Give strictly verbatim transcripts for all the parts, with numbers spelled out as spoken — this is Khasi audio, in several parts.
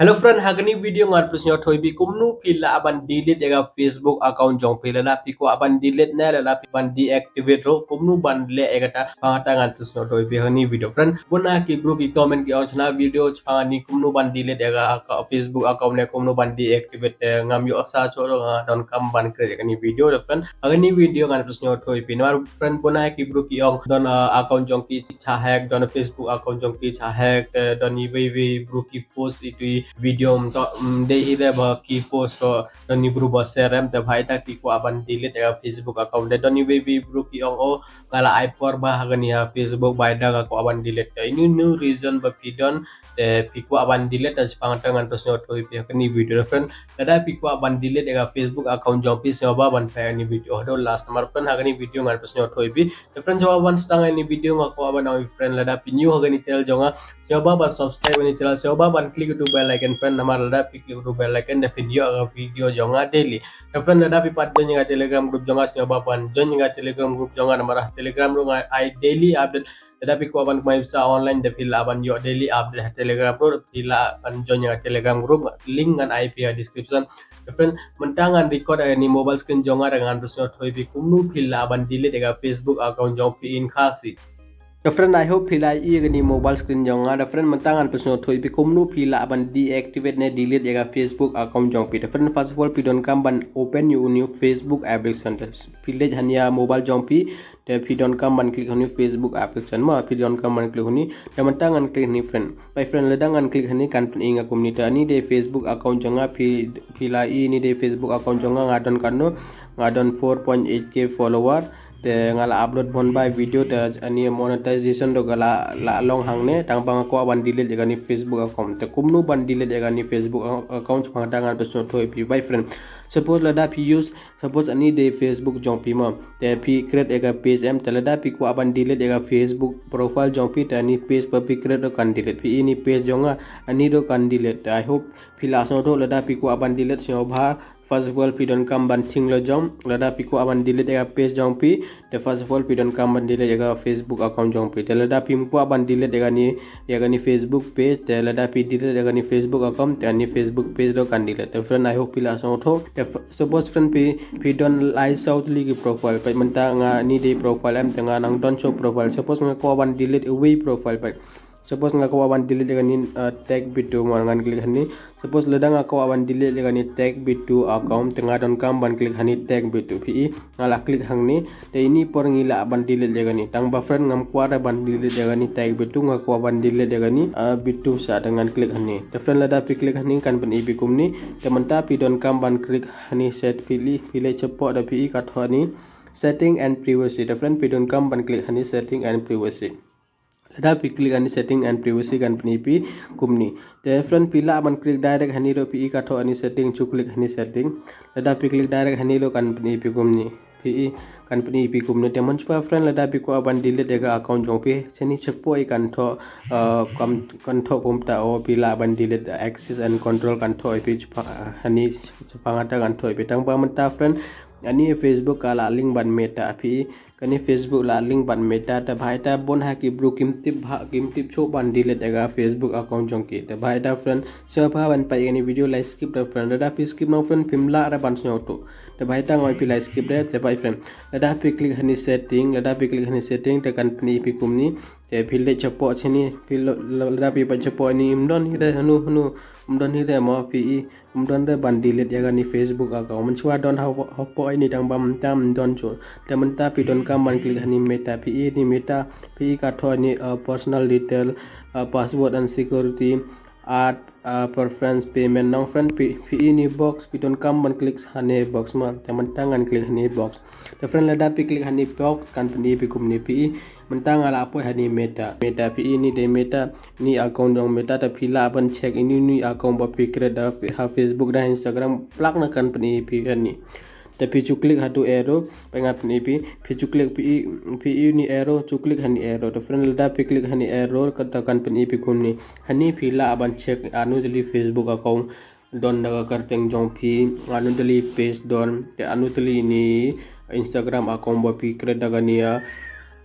Hello friend, ha kani video ngan pynsngew thoi phi kumno phi lah ban delete ïa ka Facebook account jong phi. Lada phi kwah ban delete ne lada phi ban deactivate ruh, kumno ban leh ïa kata, hangta ngan pynsngew thoi phi ha kani video. Friend, bun na ki bru ki comment ki ong shna video shaphang kani kumno ban delete ïa ka Facebook account ne kumno ban deactivate, eh, ngam ïoh sa shuh ruh, nga donkam ban create ïa kani video. Friend, ha kani video ngan pynsngew thoi phi. Namar friend, bun na ki bru ki ong don, eh, account jong ki cha hack, don Facebook account jong ki cha hack, eh, don iwei iwei bru ki post itu i video, em, to, em, dei hi de ba ki post to don i bru ba share em, te bha ita ki kwah ban delete ïa ka Facebook account. Te don iwei iwei bru ki ong, oh, nga la ai por bha ha kani ha Facebook, bha ita nga kwah ban delete. Te inu inu reason ba phi don te phi kwah ban delete, te shaphang te ngan pynsngew thoi phi ha kani video. Friend, lada phi kwah ban delete ïa ka Facebook account jong phi, sngewbha ban peit ïa kani video haduh last. Namar friend, ha kani video ngan pynsngew thoi phi. Te friend, sngewbha ban sdang ïa kani video, nga kwah ban ong ïa phi friend, lada phi new ha kani channel jong nga, sngewbha ban subscribe ïa kani channel, sngewbha ban click ïa utu bell icon friend, namar lada phi click ïa utu bell icon te phin ïoh ïa ka video jong nga daily. Te friend, lada phi pat join ïa ka Telegram group jong nga, sngewbha ban join ïa ka Telegram group jong nga, namar ha Telegram ruh nga ai daily update. Lada phi kwah ban kamai pisa online te phi lah ban ïoh daily update ha Telegram ruh, phi lah ban join ïa ka Telegram group, link ngan ai phi ha description. Te friend, mynta ngan record ïa kani mobile screen jong nga, te ngan pynsngew thoi phi kumno phi lah ban delete ïa ka Facebook account jong phi in Khasi. Te friend, I hope phi la ïohi ïa kani mobile screen jong nga. Te friend, mynta ngan pynsngew thoi phi kumno phi lah ban deactivate ne delete ïa ka Facebook account jong phi. Te friend, first of all phi donkam ban open ïa u new Facebook application. Te phi leit hangne ha mobile jong phi, te phi donkam ban click hangne Facebook application mo, phi donkam ban click hangne. Te mynta ngan click hangne friend. Bye friend, lada ngan click hangne kan pyni ïa nga kumne. Te ani dei Facebook account jong nga, phi, phi la ïohi ani dei Facebook account jong nga, nga don katno, nga don four point eight K follower. Te nga la upload bun bha video, te ani monetization ruh ka la, la long hangne, tang ba nga kwah ban delete ïa kani Facebook account. Te kumno ban delete ïa kani Facebook account, hangta ngan pynsngew thoi phi bye friend. Suppose lada phi use, suppose ani dei Facebook jong phi mo, te phi create ïa ka page em, te lada phi kwah ban delete ïa ka Facebook profile jong phi, te ani page ba phi create ruh kan delete. Phi ïohi ani page jong nga, ani ruh kan delete. Te I hope phi la sngewthuh, lada phi kwah ban delete sngewbha, first of all phi donkam ban thing lajong. Lada phi kwah ban delete ïa ka page jong phi, te first of all phi donkam ban delete ïa ka Facebook account jong phi. Te lada phim kwah ban delete ïa kani, ïa kani Facebook page, te lada phi delete ïa kani Facebook account, te ani Facebook page ruh kan delete. Te friend, I hope phi la sngewthuh. Te f-, suppose friend phi, phi don lai saw tylli ki profile. Peit mynta nga ani dei profile em, te nga nang don saw profile. Suppose nga kwah ban delete iwei i profile, peit. Suppose nga kwah ban delete ïa kani, uh, Tech Bitu mo, ngan click hangne. Suppose lada nga kwah ban delete ïa kani Tech Bitu account, te nga donkam ban click hangne Tech Bitu. Phi ïohi nga la click hangne. Te ini por ngi lah ban delete ïa kani. Tang ba friend, ngam kwah ruh ban delete ïa kani Tech Bitu, nga kwah ban delete ïa kani, uh, Bitu sha, te ngan click hangne. Te friend, lada phi click hangne kan pyni ïa phi kumne. Te mynta phi donkam ban click hangne set, phi leit, phi leit shapoh, te phi ïohi ka thoh hangne setting and privacy. Te friend, phi donkam ban click hangne setting and privacy. Lada phi click hangne setting and privacy kan pyni ïa phi kumne. Te friend, phi lah ban click direct hangne ruh, phi ïohi ka thoh hangne setting, shu click hangne setting. Lada phi click direct hangne ruh kan pyni ïa phi kumne. Phi ïohi kan pyni ïa phi kumne. Te mynshuwa friend, lada phi kwah ban delete ïa ka account jong phi, shane shapoh kan thoh, uh, kan, kan thoh kumta, oh, phi lah ban delete, access and control kan thoh ïa phi, shaphang, uh, hangne shaphang kata kan thoh ïa phi. Tang ba mynta friend, ani Facebook ka la link bad Meta, phi ïohi kani Facebook la link bad Meta, te bha ita bun ha ki bru kim tip bha, kim tip shuh ban delete ïa ka Facebook account jong ki. Te bha ita friend, sngewbha ban peit ïa kani video, la skip da friend. Lada phi skip noh friend, phim lah ruh ban sngewthuh. Te bha ita nga ong ïa phi la skip da, te bha friend. Lada phi click hangne setting, lada phi click hangne setting, te kan pyni ïa phi kumne. Te phi leit shapoh shane, phi lo-, lo-, lada phi peit shapoh hangne, ym don hi ruh hano hano, ym don hi ruh mo, phi ïohi ym don ruh ban delete ïa kani Facebook account. Mynshuwa don ha, hapoh hangne, tang ba mynta ym don shuh. Te mynta phi donkam ban click hangne Meta, phi ïohi hangne Meta, phi ïohi ka thoh hangne, uh, personal detail, uh, password and security, add, uh, preference, payment. Nong friend, phi, phi ïohi hangne box, phi donkam ban click hangne box mo. Te mynta ngan click hangne box. Te friend, lada phi click hangne box kan pyni ïa phi kumne, phi ïohi mynta nga la poi hangne Meta. Meta, phi ïohi hangne dei Meta, hangne account jong Meta, te phi lah ban check inu inu i account ba phi create da ha Facebook, da Instagram, plak na kan pyni ïa phi hangne. Te phi shu click ha utu arrow, peit nga pyni ïa phi, phi shu click, phi ïohi, phi ïohi hangne arrow, shu click hangne arrow. Te friend, lada phi click hangne arrow, kata kan pyni ïa phi kumne. Hangne phi lah ban check ano tylli Facebook account don da ka kyrteng jong phi, ano tylli page don, te ano tylli ine i Instagram account ba phi create da kane ïa,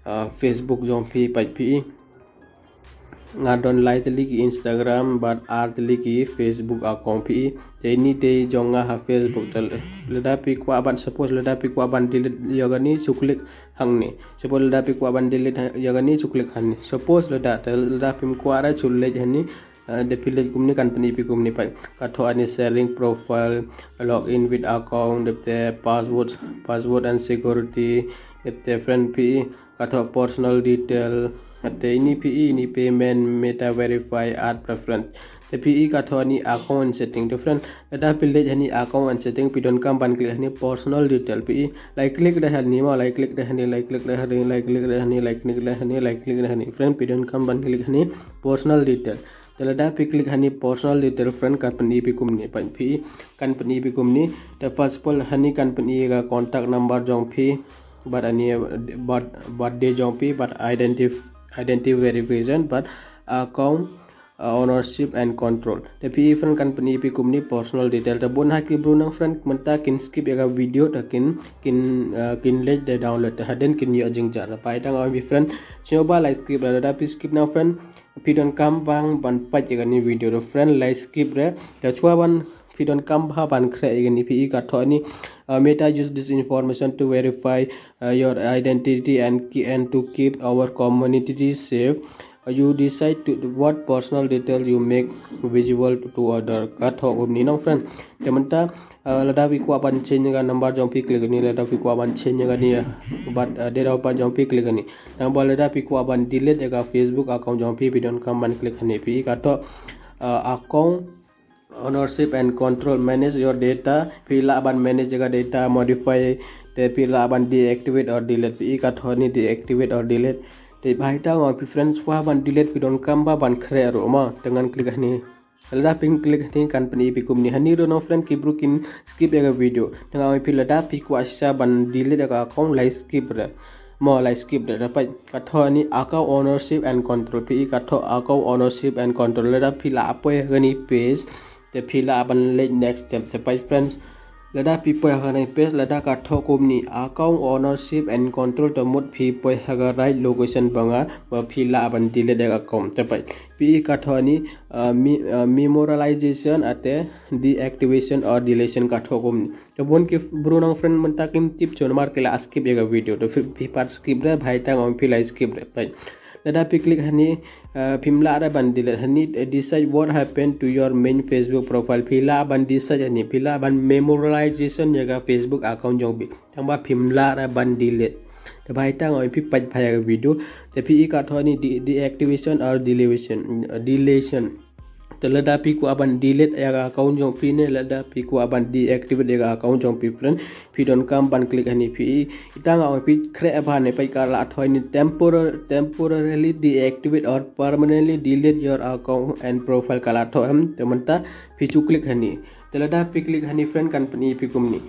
ah, Facebook jong phi, peit phi. Nga don lai tylli ki Instagram bad ar tylli ki Facebook account phi. Te ini te jong nga ha Facebook te lada phi kwah ban, suppose lada phi kwah ban delete ïa kane, shu click hangne. Suppose lada phi kwah ban delete ïa kane, shu click hangne. Suppose lada, te lada phim kwah re shu leit hangne, eh, da phi leit kumne kan pyni phi kumne pat. Ka thoh ani sharing profile, login with account, dep te password, password and security, dep te friend phi, ka thoh personal detail, te ini phi, ini payment, Meta verify, ad preference. Te phi ka thoh ani account and setting. Te friend, lada phi leit hani account and setting, phi donkam ban click hani personal detail. Phi lai click da hani mo, lai click da hani, lai click da hani, lai click da hani, lai click da hani, lai click da hani. Friend, phi donkam ban click hani personal detail. Te lada phi click hani personal detail friend, kan pyni phi kumne pat phi, kan pyni phi kumne. Te first of all hani kan pyni ka contact number jong phi, bad ani, bad, bad dei jong phi, bad identif-, identity verification, bad account, uh, ownership and control. Te phi friend kan pyni phi kumne personal detail. Te bun ha ki bru nang friend mynta kin skip ïa ka video, te kin, kin, uh, kin leit da download, te hadien kin ïoh jingjar. Te pai tang oi phi friend, sngewbha lai skip re, lada phi skip nang friend, phi donkam ban, ban pait ïa kane video re friend, lai skip re. Te shuwa ban, phi donkam bha ban khreh ïa kane, phi ka thoh ani, uh, Meta use this information to verify, uh, your identity and ki-, and to keep our community safe. Uh, you decide to what personal detail you make visible to other. Ka thoh kumne nang friend. Te mynta, uh, lada phi kwah ban change ka number jong phi, click ni, lada phi kwah ban change ka ni, bad, uh, date of birth jong phi, click ni. Nang ba lada phi kwah ban delete ïa ka Facebook account jong phi, phi donkam ban click hani. Phi ka thoh, uh, account ownership and control, manage your data. Phi lah ban manage ïa ka data, modify, te phi lah ban deactivate or delete. Phi ka thoh ni deactivate or delete. Te bai ta ong phi friend, shuwa ban delete phi donkam bha ban khreh ruh mo, te ngan click hani. Lada phi click hani kan pyni phi kumne. Hani ruh nang friend ki bru kin skip ïa ka video. Te nga ong phi lada phi kwah shisha ban delete ïa ka account, lai skip re. Mo, lai skip re, dapat ka thoh ni account ownership and control. Phi ka thoh account ownership and control. Lada phi lah poi ha kane page, te phi lah ban leit next step. Te pai friends, lada phi poi ha kane page, lada ka thoh kumne account ownership and control, te mut phi poi ha ka right location ba nga, ba phi lah ban delete ïa ka account. Te pai phi ka thoh ni, uh, me-, uh, memorialization ate deactivation or deletion, ka thoh kumne. Te bun ki bru nang friend mynta kim tip shuh namar ki la skip ïa ka video. Te phi, phi pat skip re, bai ta ong phi lai skip re. Pai. Lada phi click hani, uh, phim lah re ban delete hani, uh, decide what happened to your main Facebook profile. Phi lah ban decide hani, phi lah ban memorialization ïa ka Facebook account jong phi. Tang ba phim lah re ban delete. Te bai ta ong phi pait bha ïa ka video. Te phi ka thoh ni de-, deactivation or deletion, uh, deletion. Te lada phi kwah ban delete ïa ka account jong phi ne lada phi kwah ban deactivate ïa ka account jong phi friend, phi donkam ban click hani. Phi, ita nga ong phi khreh bha ne, pai ka la thoh ni temporar-, temporarily deactivate or permanently delete your account and profile, ka la thoh em. Te mynta phi shu click hani. Te lada phi click hani friend kan pyni phi kumne.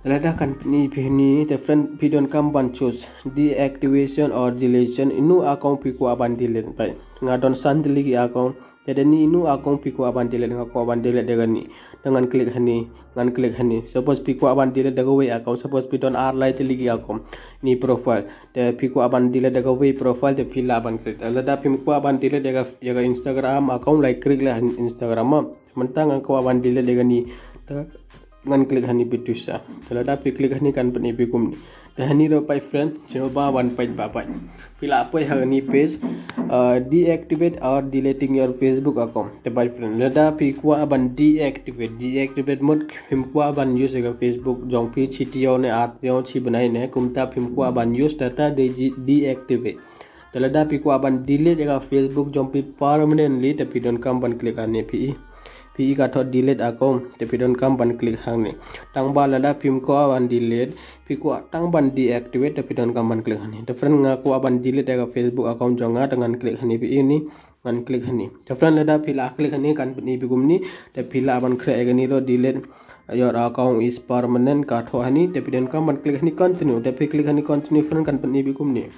Te lada kan pyni phi hani, te friend phi donkam ban choose deactivation or deletion. Inu account phi kwah ban delete pai. Nga don san tylli ki account. Te da ni inu account phi kwah ban delete, nga kwah ban delete da kane. Te ngan click hani, ngan click hani. Suppose phi kwah ban delete da kawei account, suppose phi don ar lai tylli ki account. Ni profile. Te phi kwah ban delete da kawei profile, te phi lah ban click. Lada phim kwah ban delete ïa ka, ïa ka Instagram account, lai click lah Instagram mo. Mynta nga kwah ban delete da kane. Te ngan click hani phi tu sa. Te lada phi click hani kan pyni phi kumne. Te hani ruh pai friend, sngewbha ban pait bha pat. Phi lah poi ha kane page, uh, deactivate or deleting your Facebook account. Te pai friend, lada phi kwah ban deactivate, deactivate mut phim kwah ban use ïa ka Facebook jong phi shi taïew ne ar taïew shi bnai ne, kumta phim kwah ban use, te ta de-, deactivate. Te lada phi kwah ban delete ïa ka Facebook jong phi permanently, te phi donkam ban click hani phi. Phi ka thoh delete account, te phi donkam ban click hangne. Tang ba lada phim kwah ban delete, phi kwah tang ban deactivate, te phi donkam ban click hani. Te friend nga kwah ban delete ïa ka Facebook account jong nga, te ngan click hani phi ni, ngan click hani. Te friend lada phi lah click hani kan pyni phi kumne, te phi lah ban khreh ïa kane ruh delete your account is permanent, ka thoh hani, te phi donkam ban click hani continue, te phi click hani continue friend kan pyni phi kumne.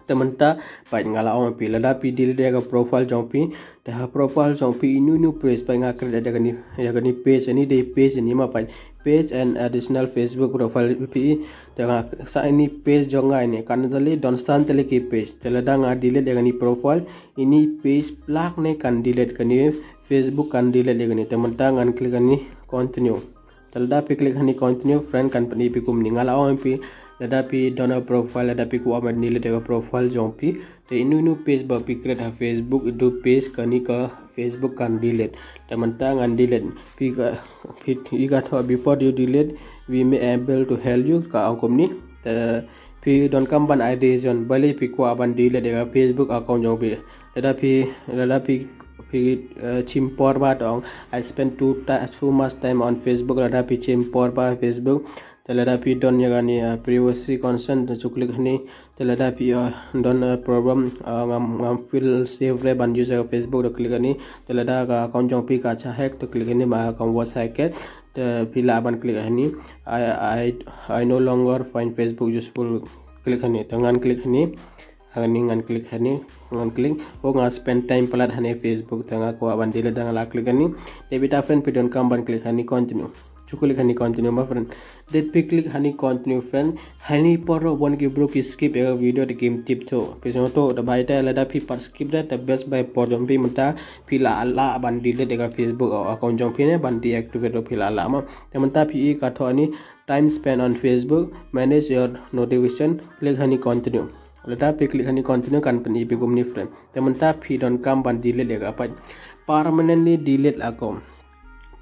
Te mynta pat nga la ong phi, lada phi delete ïa ka profile jong phi, te ha profile jong phi inu inu page, pat nga create ïa kani, ïa kani page, ani dei page ani ma pat, page and additional Facebook profile phi. Te nga sa ini page jong nga ini, kan tali don san tali ki page. Te lada nga delete ïa kani profile, ini page plak ne kan delete, kani Facebook kan delete ïa kani. Te mynta ngan click ani continue. Te lada phi click hani continue friend, kan pyni phi kumni. Nga la ong phi, lada phi don a profile, lada phi kwah ban delete ïa ka profile jong phi, te inu inu page ba phi create ha Facebook, itu page kani ka Facebook kan delete. Te mynta ngan delete. Phi ka, phi, phi ka thoh, before you delete, we may able to help you, ka ong kumni. Te phi donkam ban ai decision, balei phi kwah ban delete ïa ka Facebook account jong phi. Lada phi, lada phi, phi, eh, chim por bha, tong, I spend too ti-, too much time on Facebook, lada phi chim por bha Facebook. Te lada phi don ïa kani, eh, privacy concern, te shu click hani. Te lada phi, eh, don, eh, problem, eh, ngam, ngam feel safe re ban use ïa ka Facebook, te click hani. Te lada ka account jong phi ka cha hack, te click hani, ma account was hacked. Te phi lah ban click hani, I, I, I no longer find Facebook useful. Click hani, te ngan click hani. Hani ngan click hani, ngan click. Oh, nga spend time palat hani Facebook, te nga kwah ban delete, te nga la click hani. Te bita friend, phi donkam ban click hani continue. Shu click hani continue ma friend. Te phi click hani continue friend, hani por ruh bun ki bru ki skip ïa ka video, te kim tip to. Phi sngewthuh, te bai te lada phi pat skip da, te best bai por jong phi mynta phi la lah ban delete ïa ka Facebook account jong phi ne ban deactivate ruh phi la lah ma. Te mynta phi i ka thoh ani time spent on Facebook, manage your notification, click hani continue. Lada phi click hani continue, kan pyni phi kumni friend. Te mynta phi donkam ban delete ïa ka pat, permanently delete account.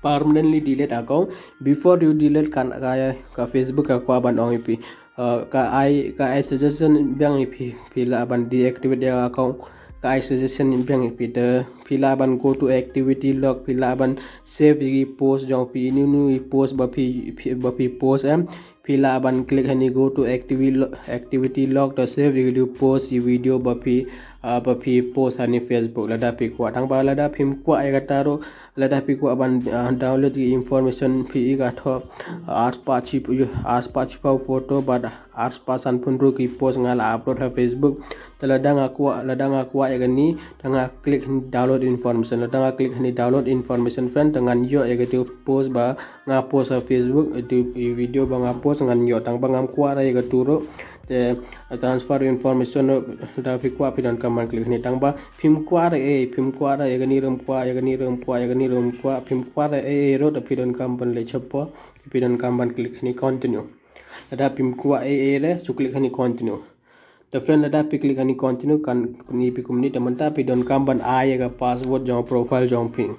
Permanently delete account. Before you delete, kan ka, ka Facebook ka kwah ban ong ïa phi, uh, ka ai, ka ai suggestion biang ïa phi, phi lah ban deactivate ïa ka account. Ka ai suggestion biang ïa phi, te phi lah ban go to activity log, phi lah ban save ïa ki post jong phi, inu inu i post ba phi, phi, ba phi post em. Phi lah ban click hani go to activi-, activity log, te save ïa ki post, i video ba phi, ah, ba phi post hani Facebook, lada phi kwah. Tang ba lada phim kwah ïa kata ruh, lada phi kwah ban, ah, download ïa ki information, phi i ka thoh, ah, arspah ship-, arspah shiphew photo bad arspah sanphew hynriew ki post nga la upload ha Facebook. Te lada nga kwah, lada nga kwah ïa kani, te nga click hani download information. Lada nga click hani download information friend, te ngan ïoh ïa katu post ba nga post ha Facebook, itu i video ba nga post ngan ïoh. Tang ba ngam kwah re ïa katu ruh, te transfer information ruh, lada phi kwah phi donkam ban click hani. Tang ba phim kwah re, eh, phim kwah re ïa kani ruh em kwah, ïa kani ruh em kwah, ïa kani ruh em kwah, phim kwah re, eh, eh, ruh, te phi donkam ban leh shapoh, phi donkam ban click hani continue. Lada phim kwah, eh, eh, re, shu click hani continue. Te friend, lada phi click hani continue, kan pyni phi kumni. Te mynta phi donkam ban ai ïa ka password jong profile jong phi.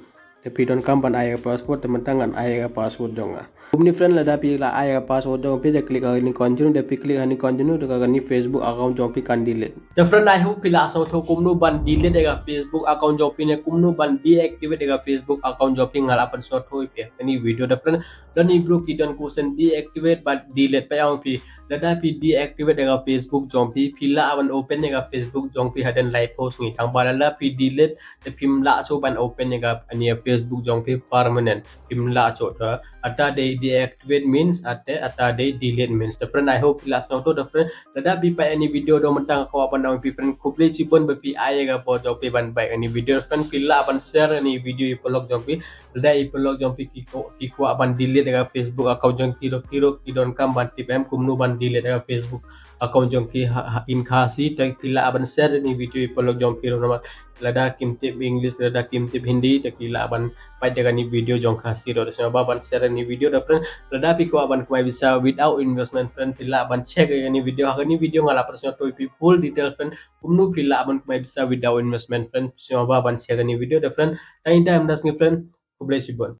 Te phi donkam ban ai ïa ka password, te mynta ngan ai ïa ka password jong nga. Kumni friend, lada phi la ai ïa ka password jong phi, te click hani continue, te phi click hani continue, te kani Facebook account jong phi kan delete. Te friend, I hope phi la sngewthuh kumno ban delete ïa ka Facebook account jong phi ne kumno ban deactivate ïa ka Facebook account jong phi, nga la pynsngewthuh ïa phi ha kani video. Te friend, don i bru ki don question deactivate bad delete, pat ong phi, lada phi deactivate ïa ka Facebook jong phi, phi lah ban open ïa ka Facebook jong phi hadien lai phew sngi. Tang ba lada phi delete, te phim lah shuh ban open ïa kani ka Facebook jong phi permanent. Phim lah shuh. Te ata dei deactivate means, ata, ata dei delete means. Te friend, I hope phi la sngewthuh. Te friend, lada phi peit ïa kani video haduh mynta, nga kwah ban ong ïa phi friend, khublei shibun ba phi ai ïa ka por jong phi ban peit ïa kani video. Friend, phi lah ban share ïa kani video ïa ki paralok jong phi. Lada ki paralok jong phi ki kwah, ki kwah ban delete ïa ka Facebook account jong ki, ruh ki, ruh ki donkam ban tip em kumno ban delete ïa ka Facebook account jong ki ha, ha, in Khasi, te phi lah ban share ïa kani video ïa ki paralok jong phi ruh namar lada kim tip English, lada kim tip Hindi, te ki lah ban peit ïa kani video jong Khasi ruh. Te sngewbha ban share ïa kani video. Te friend, lada phi kwah ban kamai pisa without investment friend, phi lah ban check ïa kani video. Ha kani video nga la pynsngewthuh ïa phi full detail friend, kumno phi lah ban kamai pisa without investment friend. Sngewbha ban check ïa kani video. Te friend, tang ita em da sngi friend, khublei shibun.